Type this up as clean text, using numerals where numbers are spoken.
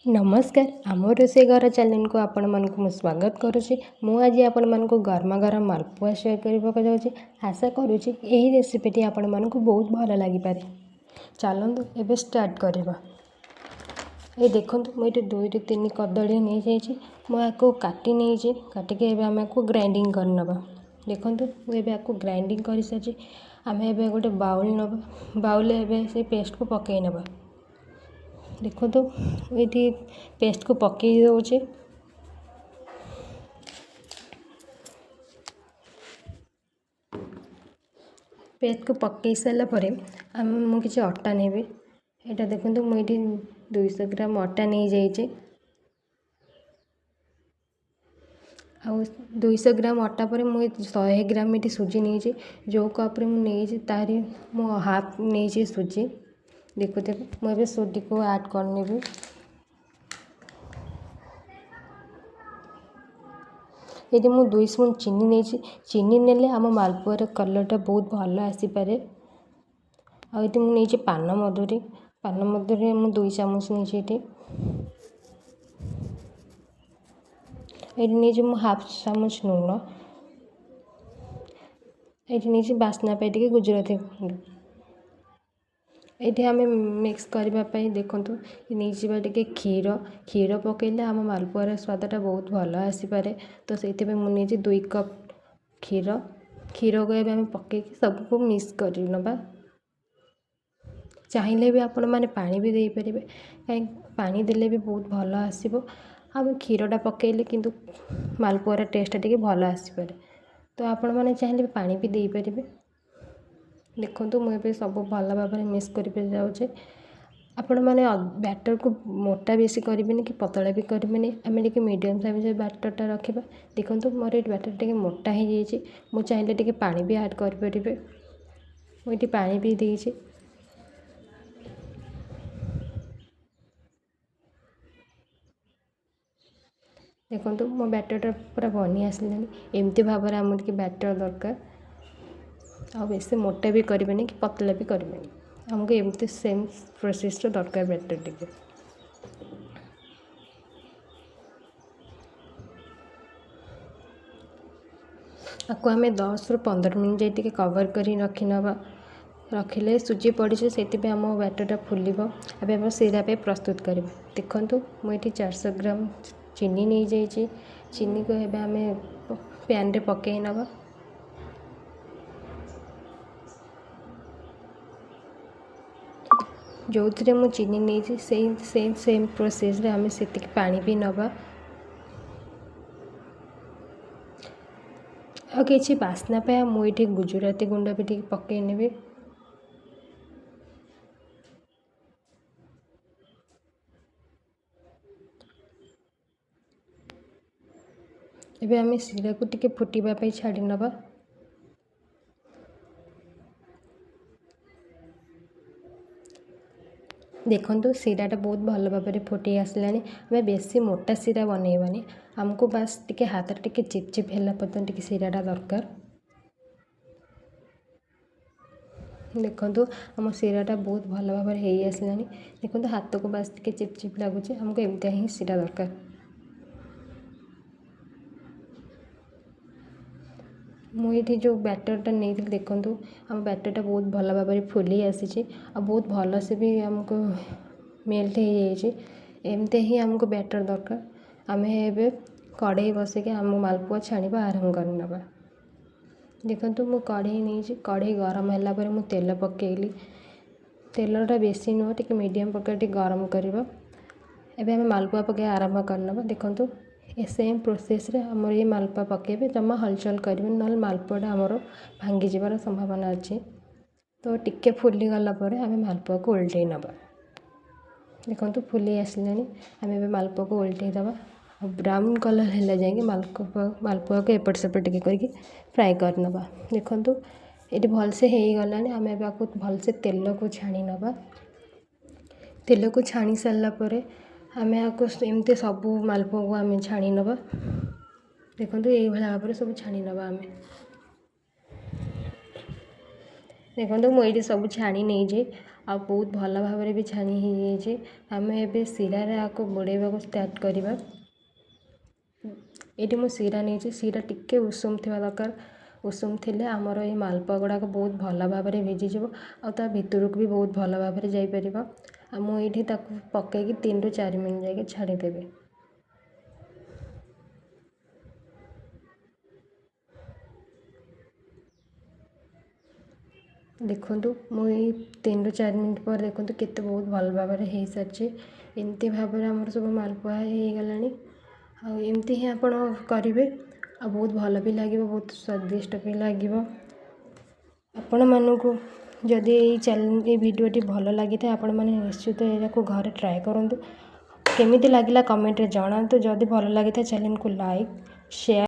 ନମସ୍କାର, ଆମ ରୋଷେଇ ଘର ଚ୍ୟାନେଲକୁ ଆପଣମାନଙ୍କୁ ମୁଁ ସ୍ୱାଗତ କରୁଛି। ମୁଁ ଆଜି ଆପଣମାନଙ୍କୁ ଗରମା ଗରମ ମାଲପୁଆ ସେୟାର କରିବାକୁ ଯାଉଛି। ଆଶା କରୁଛି ଏହି ରେସିପିଟି ଆପଣମାନଙ୍କୁ ବହୁତ ଭଲ ଲାଗିପାରେ। ଚାଲନ୍ତୁ ଏବେ ଷ୍ଟାର୍ଟ କରିବା। ଏ ଦେଖନ୍ତୁ, ମୁଁ ଏଇଠି 2ରୁ 3 କଦଳୀ ନେଇଯାଇଛି। ମୁଁ ଆକୁ କାଟି ନେଇଛି। କାଟିକି ଏବେ ଆମେ ଆକୁ ଗ୍ରାଇଣ୍ଡିଙ୍ଗ କରିନେବା। ଦେଖନ୍ତୁ, ମୁଁ ଏବେ ଆକୁ ଗ୍ରାଇଣ୍ଡିଙ୍ଗ କରିସାରିଛି। ଆମେ ଏବେ ଗୋଟେ ବାଉଲ୍ ନେବା। ବାଉଲ୍ରେ ଏବେ ସେ ପେଷ୍ଟକୁ ପକାଇ ନେବା। ଦେଖନ୍ତୁ, ଏଇଠି ପେଷ୍ଟକୁ ପକାଇ ଦେଉଛି। ପେଷ୍ଟକୁ ପକାଇ ସାରିଲା ପରେ ଆମେ ମୁଁ କିଛି ଅଟା ନେବି। ଏଇଟା ଦେଖନ୍ତୁ, ମୁଁ ଏଇଠି 200 ଗ୍ରାମ ଅଟା ନେଇଯାଇଛି। ଆଉ 200 ଗ୍ରାମ ଅଟା ପରେ ମୁଁ 100 ଗ୍ରାମ ଏଠି ସୁଜି ନେଇଛି। ଯେଉଁ କପ୍ରେ ମୁଁ ନେଇଛି, ତାରି ମୁଁ ହାଫ୍ ନେଇଛି ସୁଜି। ଦେଖୁଥିବେ, ମୁଁ ଏବେ ସୁଜିକୁ ଆଡ଼୍ କରିନେବି। ଏଠି ମୁଁ 2 ସ୍ପୁନ୍ ଚିନି ନେଇଛି। ଚିନି ନେଲେ ଆମ ମାଲପୁଆର କଲର୍ଟା ବହୁତ ଭଲ ଆସିପାରେ। ଆଉ ଏଠି ମୁଁ ନେଇଛି ପାନ ମଧୁରୀ। ପାନ ମଧୁରୀ ମୁଁ 2 ଚାମଚ ନେଇଛି। ଏଠି ନେଇଛି ମୁଁ ହାଫ୍ ଚାମଚ ଲୁଣ। ଏଇଠି ନେଇଛି ବାସ୍ନା ପାଇଁ ଟିକେ ଗୁଜୁରାତି ଗୁଣ୍ଡ। ଏଇଠି ଆମେ ମିକ୍ସ କରିବା ପାଇଁ ଦେଖନ୍ତୁ ନେଇଯିବା ଟିକେ କ୍ଷୀର। କ୍ଷୀର ପକାଇଲେ ଆମ ମାଲପୁଆର ସ୍ୱାଦଟା ବହୁତ ଭଲ ଆସିପାରେ, ତ ସେଇଥିପାଇଁ ମୁଁ ନେଇଛି 2 କପ୍ କ୍ଷୀର। କ୍ଷୀରକୁ ଏବେ ଆମେ ପକାଇକି ସବୁକୁ ମିକ୍ସ କରି ନେବା। ଚାହିଁଲେ ବି ଆପଣମାନେ ପାଣି ବି ଦେଇପାରିବେ, କାହିଁକି ପାଣି ଦେଲେ ବି ବହୁତ ଭଲ ଆସିବ। ଆଉ କ୍ଷୀରଟା ପକାଇଲେ କିନ୍ତୁ ମାଲପୁଆର ଟେଷ୍ଟଟା ଟିକେ ଭଲ ଆସିପାରେ, ତ ଆପଣମାନେ ଚାହିଁଲେ ବି ପାଣି ବି ଦେଇପାରିବେ। ଦେଖନ୍ତୁ, ମୁଁ ଏବେ ସବୁ ଭଲ ଭାବରେ ମିକ୍ସ କରି ଯାଉଛି। ଆପଣମାନେ ବ୍ୟାଟର୍କୁ ମୋଟା ବେଶୀ କରିବେନି କି ପତଳା ବି କରିବେନି। ଆମେ ଟିକେ ମିଡ଼ିୟମ୍ ସାଇଜ୍ ବ୍ୟାଟର୍ଟା ରଖିବା। ଦେଖନ୍ତୁ, ମୋର ଏଠି ବ୍ୟାଟର୍ ଟିକେ ମୋଟା ହେଇଯାଇଛି। ମୁଁ ଚାହିଁଲେ ଟିକେ ପାଣି ବି ଆଡ଼୍ କରିପାରିବେ। ମୁଁ ଏଠି ପାଣି ବି ଦେଇଛି। ଦେଖନ୍ତୁ, ମୋ ବ୍ୟାଟର୍ଟା ପୁରା ବନି ଆସିଲାଣି। ଏମିତି ଭାବରେ ଆମକୁ ଟିକେ ବ୍ୟାଟର୍ ଦରକାର। ଆଉ ବେଶୀ ମୋଟା ବି କରିବେନି କି ପତଳା ବି କରିବେନି। ଆମକୁ ଏମିତି ସେମ୍ ପ୍ରୋସେସ୍ର ଦରକାର ବ୍ୟାଟର୍ ଟିକେ। ଆକୁ ଆମେ 10ରୁ 15 ମିନିଟ୍ ଯାଇ ଟିକେ କଭର୍ କରି ରଖିନେବା। ରଖିଲେ ସୁଜି ପଡ଼ିଛି, ସେଥିପାଇଁ ଆମ ବ୍ୟାଟର୍ଟା ଫୁଲିବ। ଏବେ ଆମେ ଶିରା ପାଇଁ ପ୍ରସ୍ତୁତ କରିବା। ଦେଖନ୍ତୁ, ମୁଁ ଏଠି 400 ଗ୍ରାମ ଚିନି ନେଇଯାଇଛି। ଚିନିକୁ ଏବେ ଆମେ ପ୍ୟାନ୍ରେ ପକାଇ ନେବା। ଯେଉଁଥିରେ ମୁଁ ଚିନି ନେଇଛି, ସେଇ ସେମ୍ ସେମ୍ ପ୍ରୋସେସ୍ରେ ଆମେ ସେତିକି ପାଣି ବି ନେବା। ଆଉ କିଛି ବାସ୍ନା ପାଇଁ ମୁଁ ଏଇଠି ଗୁଜୁରାତି ଗୁଣ୍ଡ ବି ଟିକେ ପକାଇ ନେବି। ଏବେ ଆମେ ଶିରାକୁ ଟିକେ ଫୁଟିବା ପାଇଁ ଛାଡ଼ି ନେବା। ଦେଖନ୍ତୁ, ଶିରାଟା ବହୁତ ଭଲ ଭାବରେ ଫୁଟି ଆସିଲାଣି। ଆମେ ବେଶୀ ମୋଟା ଶିରା ବନେଇବାନି। ଆମକୁ ବାସ୍ ଟିକେ ହାତରେ ଟିକେ ଚିପ୍ ଚିପ୍ ହେଲା ପର୍ଯ୍ୟନ୍ତ ଟିକେ ଶିରାଟା ଦରକାର। ଦେଖନ୍ତୁ, ଆମ ଶିରାଟା ବହୁତ ଭଲ ଭାବରେ ହେଇ ଆସିଲାଣି। ଦେଖନ୍ତୁ, ହାତକୁ ବାସ୍ ଟିକେ ଚିପ୍ ଚିପ୍ ଲାଗୁଛି। ଆମକୁ ଏମିତିଆ ହିଁ ଶିରା ଦରକାର। ମୁଁ ଏଇଠି ଯେଉଁ ବ୍ୟାଟର୍ଟା ନେଇଥିଲି, ଦେଖନ୍ତୁ, ଆମ ବ୍ୟାଟର୍ଟା ବହୁତ ଭଲ ଭାବରେ ଫୁଲି ଆସିଛି ଆଉ ବହୁତ ଭଲସେ ବି ଆମକୁ ମେଲ୍ଟ ହେଇଯାଇଛି। ଏମିତି ହିଁ ଆମକୁ ବ୍ୟାଟର୍ ଦରକାର। ଆମେ ଏବେ କଢ଼େଇ ବସେଇକି ଆମ ମାଲପୁଆ ଛାଣିବା ଆରମ୍ଭ କରିନେବା। ଦେଖନ୍ତୁ, ମୁଁ କଢ଼େଇ ନେଇଛି। କଢ଼େଇ ଗରମ ହେଲା ପରେ ମୁଁ ତେଲ ପକାଇଲି। ତେଲଟା ବେଶୀ ନୁହଁ, ଟିକେ ମିଡ଼ିୟମ୍ ପକାଇ ଟିକେ ଗରମ କରିବ। ଏବେ ଆମେ ମାଲପୁଆ ପକାଇବା ଆରମ୍ଭ କରିନେବା। ଦେଖନ୍ତୁ, ଏ ସେମ୍ ପ୍ରୋସେସ୍ରେ ଆମର ଏଇ ମାଲପୁଆ ପକାଇବେ। ଜମା ହଲଚଲ କରିବେନି, ନହେଲେ ମାଲପୁଆଟା ଆମର ଭାଙ୍ଗିଯିବାର ସମ୍ଭାବନା ଅଛି। ତ ଟିକେ ଫୁଲିଗଲା ପରେ ଆମେ ମାଲପୁଆକୁ ଓଲଟେଇ ନେବା। ଦେଖନ୍ତୁ, ଫୁଲି ଆସିଲାଣି। ଆମେ ଏବେ ମାଲପୁଆକୁ ଓଲଟେଇ ଦେବା ଆଉ ବ୍ରାଉନ୍ କଲର୍ ହେଲା ଯାଇକି ମାଲପୁଆକୁ ଏପଟ ସେପଟ ଟିକେ କରିକି ଫ୍ରାଏ କରିନେବା। ଦେଖନ୍ତୁ, ଏଠି ଭଲସେ ହେଇଗଲାଣି। ଆମେ ଏବେ ଆକୁ ଭଲସେ ତେଲକୁ ଛାଣି ନେବା। ତେଲକୁ ଛାଣି ସାରିଲା ପରେ ଆମେ ଆକୁ ଏମିତି ସବୁ ମାଲପୁଆକୁ ଆମେ ଛାଣି ନେବା। ଦେଖନ୍ତୁ, ଏଇଭଳିଆ ଭାବରେ ସବୁ ଛାଣି ନେବା ଆମେ। ଦେଖନ୍ତୁ, ମୁଁ ଏଇଠି ସବୁ ଛାଣି ନେଇଛି। ଆଉ ବହୁତ ଭଲ ଭାବରେ ବି ଛାଣି ହେଇଯାଇଛି। ଆମେ ଏବେ ଶିରାରେ ଆକୁ ବୁଡ଼େଇବାକୁ ଷ୍ଟାର୍ଟ କରିବା। ଏଇଠି ମୁଁ ଶିରା ନେଇଛି। ଶିରା ଟିକେ ଉଷୁମ ଥିବା ଦରକାର। ଉଷୁମ ଥିଲେ ଆମର ଏଇ ମାଲପୁଆ ଗୁଡ଼ାକ ବହୁତ ଭଲ ଭାବରେ ଭିଜିଯିବ ଆଉ ତା ଭିତରକୁ ବି ବହୁତ ଭଲ ଭାବରେ ଯାଇପାରିବ। ଆଉ ମୁଁ ଏଇଠି ତାକୁ ପକାଇକି 3ରୁ 4 ମିନିଟ୍ ଯାଇକି ଛାଡ଼ିଦେବି। ଦେଖନ୍ତୁ, ମୁଁ ଏଇ 3ରୁ 4 ମିନିଟ୍ ପରେ ଦେଖନ୍ତୁ କେତେ ବହୁତ ଭଲ ଭାବରେ ହେଇସାରିଛି। ଏମିତି ଭାବରେ ଆମର ସବୁ ମାଲପୁଆ ହେଇଗଲାଣି। ଆଉ ଏମିତି ହିଁ ଆପଣ କରିବେ ଆଉ ବହୁତ ଭଲ ବି ଲାଗିବ, ବହୁତ ସ୍ୱାଦିଷ୍ଟ ବି ଲାଗିବ। ଆପଣମାନଙ୍କୁ ଯଦି ଏଇ ଚ୍ୟାନେଲ୍, ଏଇ ଭିଡ଼ିଓଟି ଭଲ ଲାଗିଥାଏ, ଆପଣମାନେ ନିଶ୍ଚିତ ଏହାକୁ ଘରେ ଟ୍ରାଏ କରନ୍ତୁ। କେମିତି ଲାଗିଲା କମେଣ୍ଟରେ ଜଣାନ୍ତୁ। ଯଦି ଭଲ ଲାଗିଥାଏ, ଚ୍ୟାନେଲକୁ ଲାଇକ୍, ସେୟାର